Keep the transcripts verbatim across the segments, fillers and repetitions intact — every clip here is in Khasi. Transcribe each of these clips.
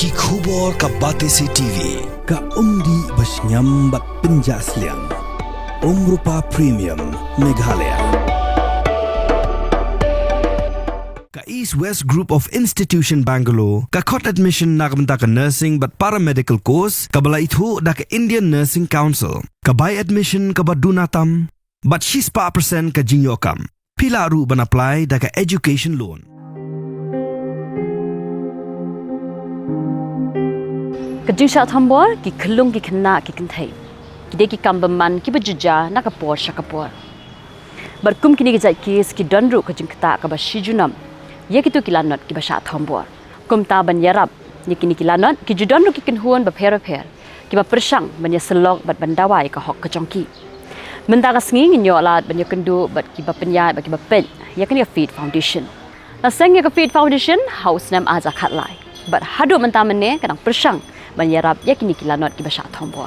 Ki khubor ka Batesi T V. Ka umdih ba shngiam bad pynjah sliang. Umrupa Premium Meghalaya. Ka East West Group of Institution Bangalore, ka khot admission na ka bynta ka nursing bad paramedical course, kaba la ithuh da ka Indian Nursing Council. Ka bai admission kaba duna tam, bad shispah percent ka jingïoh kam. Phi lah ruh ban apply da ka education loan. Ka jingshah thombor, ki khyllung, ki khynnah, ki kynthei, ki dei ki kam bymman kiba ju jia na ka por sha ka por. Bad kum kine ki jait case ki don ruh ka jingktah kaba shi junom ïa kito ki lanot kiba shah thombor. Kumta ban ïarap ïa kine ki lanot, ki ju don ruh ki kynhun bapher bapher kiba pyrshang ban ïasyllok bad ban dawa ïa ka hok ka jong ki. Mynta ka sngi ngin ïoh lad ban ïakynduh bad kiba pynïaid bad kiba peit ïa kane ka Faith Foundation. La seng ïa ka Faith Foundation ha u snem ar hajar khatlai, bad haduh mynta mynne ka dang pyrshang ban ïarap ïa kine ki lanot kiba shah thombor.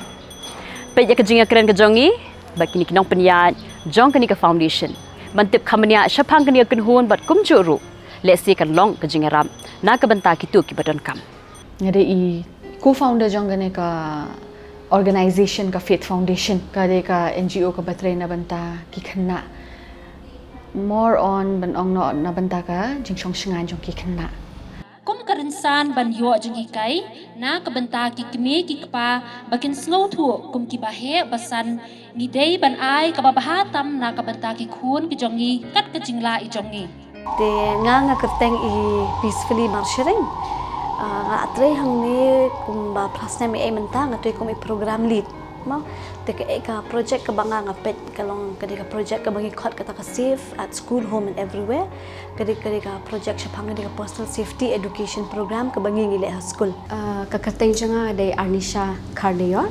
Peit ïa ka jingïakren ka jong ngi bad kine ki nongpynïaid jong kane ka foundation, ban tip kham bniah shaphang kane ka kynhun bad kumjuh ruh lehse kan long ka jingïarap na ka bynta kito kiba donkam. Nga dei i co-founder jong kane ka organization, ka Faith Foundation, ka dei ka N G O kaba trei na bynta ki khynnah. More on ban ong noh na bynta ka jingshong shngaiñ jong ki khynnah. Kum ka rynsan ban ïoh jinghikai na ka bynta ki kmie ki kpa ba kin sngewthuh kum kiba heh ba san, ngi dei ban ai kaba bha tam na ka bynta ki khun ki jong ngi kat ka jinglah i jong ngi. Te nga, nga kyrteng i Peacefully Marsharing. Ah, nga trei hangne kumba phra snem ei mynta, nga trei kum i program lead. Mo, te kaei ka project kaba nga, nga peit ka long ka dei ka project kaba ngi khot kata ka Safe at School, Home and Everywhere. Ka dei, ka dei ka project shaphang ka dei ka personal safety education program kaba ngi, ngi leh ha skul. Ah, ka kyrteng jong nga dei Arnisha Khardeyor.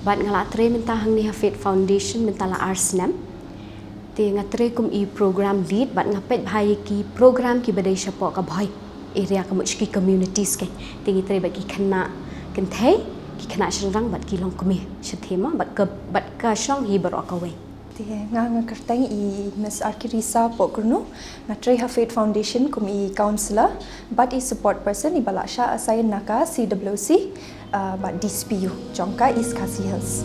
Bad nga la trei mynta hangne ha Faith Foundation mynta la ar snem. Te nga trei kum i program lead bad nga peit bha ïa ki program kiba dei shapoh ka Bhoi area, ka mut ki communities kein. Te ngi trei bad ki khynnah kynthei, ki khynnah shynrang bad ki longkmie shathie mo, bad ka, bad ka shnong hi baroh kawei. Te nga, nga kyrteng i Miss Arkirisa Pokyrnu, nga trei ha Faith Foundation kum i counselor bad i support person iba la shah assign na ka C W C, uh, bad D C P U jong ka East Khasi Hills.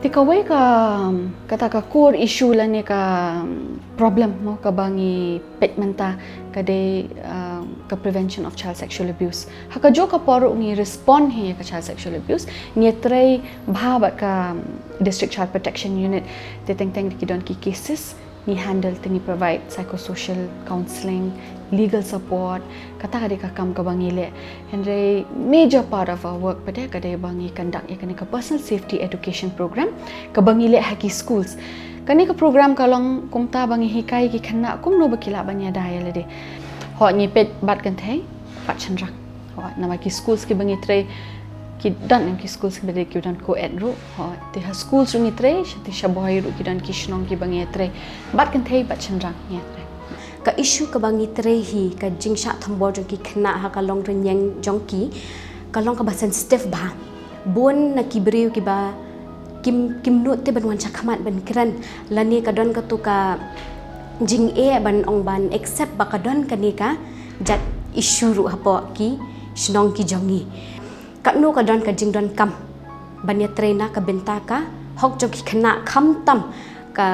Te kawei ka, kata ka core issue lane ka problem mo kaba ngi peit mynta ka dei, uh, ka prevention of child sexual abuse. Ha kajuh ka por ruh ngi respond hi ïa ka child sexual abuse, ngi trei bha bad ka District Child Protection Unit. Te teng teng ki don ki cases, ngi handle, te ngi provide psychosocial counselling, legal support. Kata ka dei ka kam kaba ngi leh. Hynrei major part of our work pat ka dei ba ngi conduct ïa kane ka personal safety education program kaba ngi leh ha ki schools. Kane ka program ka long kumta ba ngi hikai ki khynnah kumno ba ki lah ban ïada ïa lade. Hooid, ngi peit bad kynthei bad shynrang. Hooid, namar ki schools kiba ngi trei, ki don ki schools kiba dei ki don co-ed ruh. Hooid, te ha schools ruh ngi trei, sha te sha Bhoi ruh ki don ki shnong kiba ngi trei bad kynthei bad shynrang ngi trei. Ka issue kaba ngi trei hi, ka jingshah thombor jong ki khynnah ha ka longrynïeng jong ki, ka long kaba sensitive bha. Bun na ki briew kiba kim, kim nud te ban wan shakhmat ban kren, lane ka don kato ka jingeh ban ong ban accept ba ka don kane ka jait issue ruh hapoh ki shnong ki jong ngi. Katno ka don ka jingdonkam ban ïatrei na ka bynta ka hok jong ki khynnah, khamtam ka,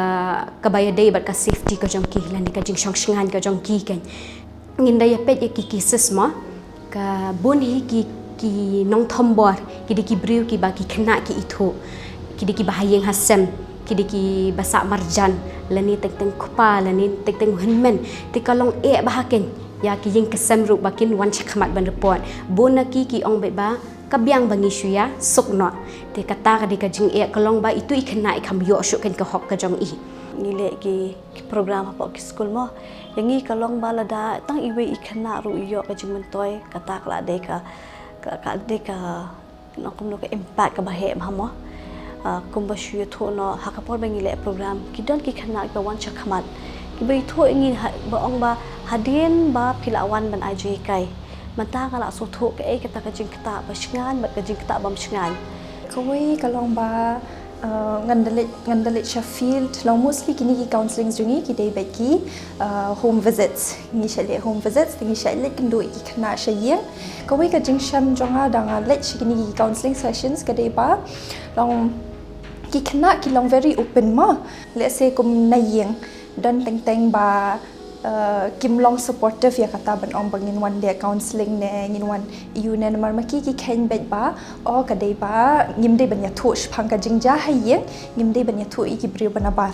kaba ïadei bad ka safety ka jong ki lane ka jingshong shngaiñ ka jong ki kein. Ngin da ïa peit ïa ki cases mo, ka bun hi ki, ki nongthombor, ki dei ki briew kiba ki khynnah ki ithuh, ki dei kiba ha ïing ha sem, ki dei kiba sah marjan, lane teng teng u kpa, lane teng teng u hynmen, te ka long eh bha kein ïa ki ïing ki sem ruh ba kin wan shakhmat ban report. Bun na ki ki ong beit ba ka biang ba ngi shu ïa suk noh. Te kata ka dei ka jingeh, ka long ba itu i khynnah i kham ïoh shuh kein ka hok ka jong i. Ngi leh ki, ki program hapoh ki skul mo. Ïa ngi ka long ba lada tang iwei i khynnah ruh i ïoh ka jingmyntoi, kata ka la dei ka, ka, ka dei ka, kumno, ka impact kaba heh bha mo. Ah, kumba shu ïathuh noh, ha ka por ba ngi leh program, ki don ki khynnah kiba wan shakhmat, kiba ithuh ïa ngi ha, ba ong ba hadien ba phi la wan ban ai jinghikai, mynta nga la sngewthuh kaei kata ka jingktah ba shngaiñ bad ka jingktah bym shngaiñ. Kawei ka long ba Uh, ngan da leit, ngan da leit sha field, long mostly kine ki counselling jong ngi ki dei beit ki uh, home visits. Ngi shait leh home visits, ngi shait leit kynduh ïa ki khynnah sha ïing. Kawei ka jingshem jong nga da nga leit sha kine ki counselling sessions ka dei ba long ki khynnah ki long very open mo. Let's say kum na ïing, don teng teng ba uh, kim long supportive ïa kata ban ong ba ngin wan leh counselling ne ngin wan ïa u ne, namar ma ki ki kheiñ beit ba, o ka dei ba ngim dei ban ïathuh shaphang ka jingjia ha ïing, ngim dei ban ïathuh ïa ki briew ba nabar.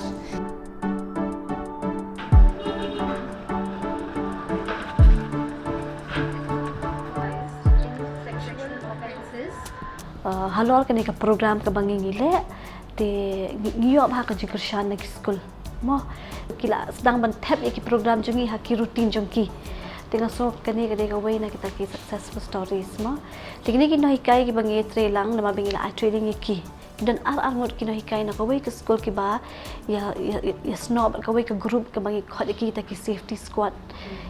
Uh, halor kane ka program kaba ngi ngi leh, te ngi, ngi ïoh bha ka jingkyrshan na ki skul. Mo, ki la sdang ban thep ïa ki program jong ngi ha ki routine jong ki. Te nga sngew kane ka dei kawei na kita ki successful stories mo. Te kine ki nonghikai kiba ngi trei lang namar ba ngi la ai training ïa ki. Don ar ar ngut ki nonghikai na kawei ka skul kiba ïa, ïa, ïa, ïasnoh bad kawei ka group kaba ngi khot ïa ki kita ki safety squad.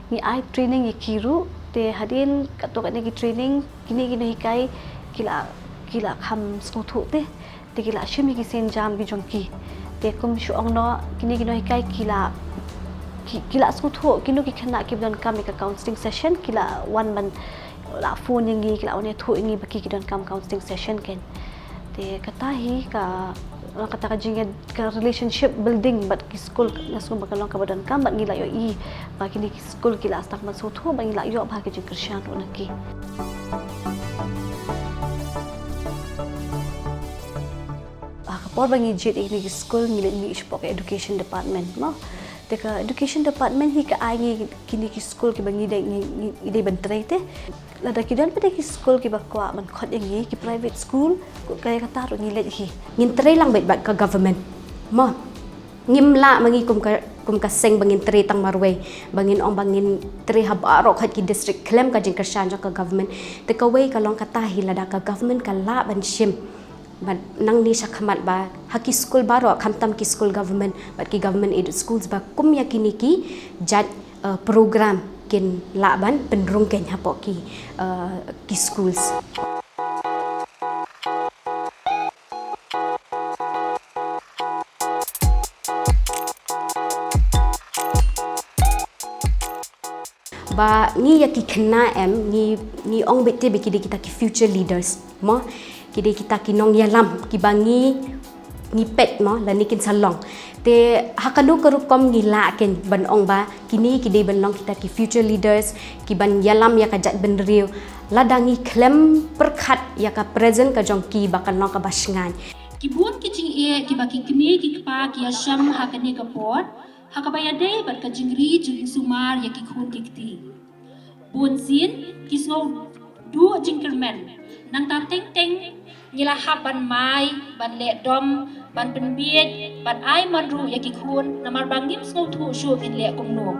Ngi ai training ïa ki ruh, te hadien katto katne ki training kine ki nonghikai ki la, ki la kham sngewthuh te. Te ki la shim ïa ki sienjam ki jong ki. Te kum shu ong noh, kine ki nonghikai ki la, ki, ki la sngewthuh, kino ki khynnah kiba donkam ïa ka counselling session, ki la wan ban, la phone ïa ngi, ki la wan ïathuh ïa ngi ba ki, ki donkam counselling session keiñ. Te kata hi ka, kata ka jingïa, ka relationship building bad ki skul, nga sngew ba ka long kaba donkam bad ngi la ïohi ba kine ki skul ki la sdang ban sngewthuh bad ngi la ïoh bha ka jingkyrshan ruh na ki. Ha ka por ba ngi jied ïa kine ki skul ngi leit mih shapoh ka education department mo. Te ka education department hi ka ai ngi kine ki skul kiba ngi dei, ngi, ngi, ngi dei ban trei te. Lada ki don pat ki skul kiba kwah ban khot ïa ngi, ki private school, ka ïa kata ruh ngi leit hi. Ngin trei lang beit bad ka government mo. Ngim lah ma ngi kum ka, kum ka seng ba ngin trei tang marwei, ba ngin ong ba ngin trei ha baroh khoit ki district khlem ka jingkyrshan jong ka government. Te kawei ka long kata hi, lada ka government ka lah ban shim bad nangne shakhmat ba ha ki skul baroh, khamtam ki skul government bad ki government aided schools, ba kum ïa kine ki jait, uh, program kin lah ban pynrung keiñ hapoh ki, uh, ki schools. Ba ngi ïa ki khynnah em, ngi, ngi ong beit te ba ki dei kita ki future leaders mo, ki dei kita ki nongïalam kiba ngi, ngi peit mo lane kin sa long. Te ha kano ka rukom ngi lah keiñ ban ong ba kine ki dei ban long kita ki future leaders, ki ban ïalam ïa ka jaitbynriew, lada ngi khlem pyrkhat ïa ka present ka jong ki ba kan long kaba shngaiñ. Ki bun ki jingeh kiba ki kmie ki kpa ki ïashem ha kane ka por, ha kaba ïadei bad ka jingri jingsumar ïa ki khun ki kti. Bun sien ki sngewduh jingkyrmen, nangta teng teng ngi la hap ban mai, ban leh dom, ban pynbiej, ban ai mon ruh ïa ki khun, namar ba ngim sngewthuh shuh ngin leh kumno.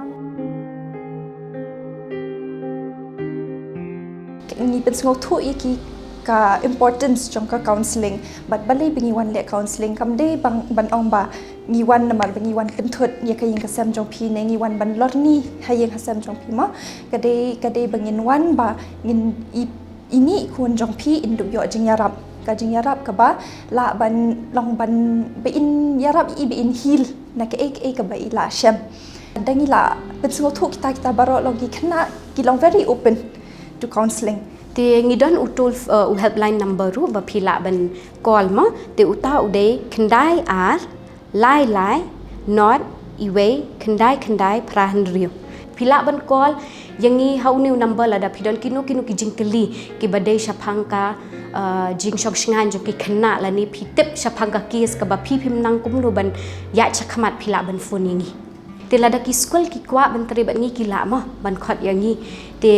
Ngi pynsngewthuh ïa ki ka importance jong ka counselling, bad balei ba ngi wan leh counselling, kam dei ban, ban ong ba ngi wan namar ba ngi wan pynthut ïa ka ïing ka sem jong phi ne ngi wan ban lorni ha ïing ha sem jong phi mo. Ka dei, ka dei ba ngin wan ba ngin i, ini i khun jong phi in dup ïoh jingïarap. Ka jingïarap kaba lah ban long ban ba in ïarap i ba in heal na kaei kaei kaba i la shem. Da ngi la pynsngewthuh kita kita baroh long ki khynnah ki long very open to counselling. Te ngi don u toll, uh, u helpline number ruh ba phi lah ban call mo. Te uta u dei khyndai ar lai lai nod iwei khyndai khyndai phra hynriew. Phi lah ban call ïa ngi ha une u number lada phi don kino kino ki jingkylli kiba dei shaphang ka, uh, jingshong shngaiñ jong ki khynnah lane phi tip shaphang ka case kaba phi phim nang kumno ban ïaid shakhmat, phi lah ban phone ïa ngi. Te lada ki skul ki kwah ban trei bad ngi ki lah mo ban khot ïa ngi. Te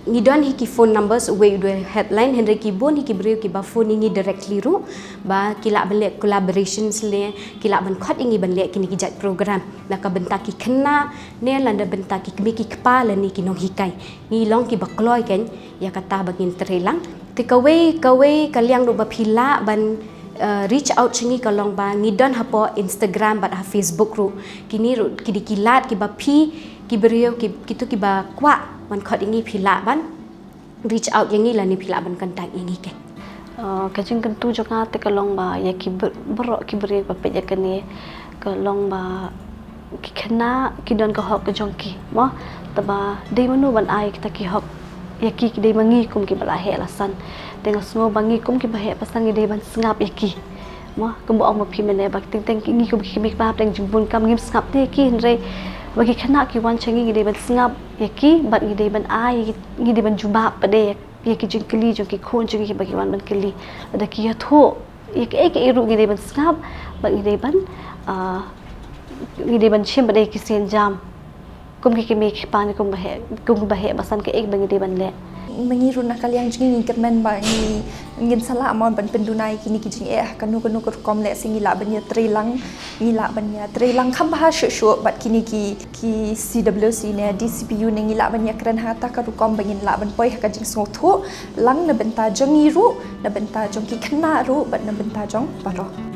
ngi don hi ki phone numbers, uwei u dei helpline, hynrei ki bun hi ki briew kiba phone ïa ngi directly ruh ba ki lah ban leh collaborations ne ki lah ban khot ïa ngi ban leh kine ki jait program na ka bynta ki khynnah ne lane bynta ki kmie ki kpa lane ki nonghikai. Ngi long kiba kloi keiñ ïa kata ba ngin trei lang. Te kawei, kawei ka liang ruh ba phi lah ban, uh, reach out sha ngi ka long ba ngi don hapoh Instagram bad ha Facebook ruh. Kine ruh ki dei ki lad kiba phi, ki briew ki, kito kiba kwah ban khot ïa ngi, phi lah ban reach out ïa ngi lane phi lah ban contact ïa ngi keiñ. Uh, ka jingkyntu jong nga te ka long ba ïa ki ber-, baroh ki briew ba peit ïa kane, ka long ba ki khynnah ki don ka hok ka jong ki, mo. Te ba dei mano ban ai kita ki hok ïa ki, ki dei ma ngi kum ki ba la heh la san. Te nga sngew ba ngi kum ki ba heh ba san ngi dei ban sngap ïa ki, mo. Kumba ong ma phi mynne ba teng teng ki, ngi kum ki kmie kpa teng jingbun kam ngim sngap te ïa ki, hynrei ba ki khynnah ki wan sha ngi, ngi dei ban sngap ïa ki bad ngi dei ban ai, ngi dei ban jubab pat de ïa ki jingkylli jong ki khun jong ngi ba ki wan ban kylli. Lada ki ïathuh ïa kaei kaei ruh ngi dei ban sngap bad ngi dei ban, ah, ngi dei ban shim pat de ki sienjam kum ki kmie ki kpa ne kum ba heh, kum ba heh ba san, kaei ba ngi dei ban leh. Ma ngi ruh na ka liang jong ngi ngi kyrmen ba ngi, ngin sa lah mo ban pynduna ïa kine ki jingeh ha kano kano ka rukom, lehse ngi lah ban ïatrei lang, ngi lah ban ïatrei lang kham bha shuh shuh bad kine ki, ki C W C ne D C P U ne, ngi lah ban ïakren ha kata ka rukom ba ngin lah ban poi ha ka jingsngewthuh lang na bynta jong ngi ruh, na bynta jong ki khynnah ruh bad na bynta jong baroh.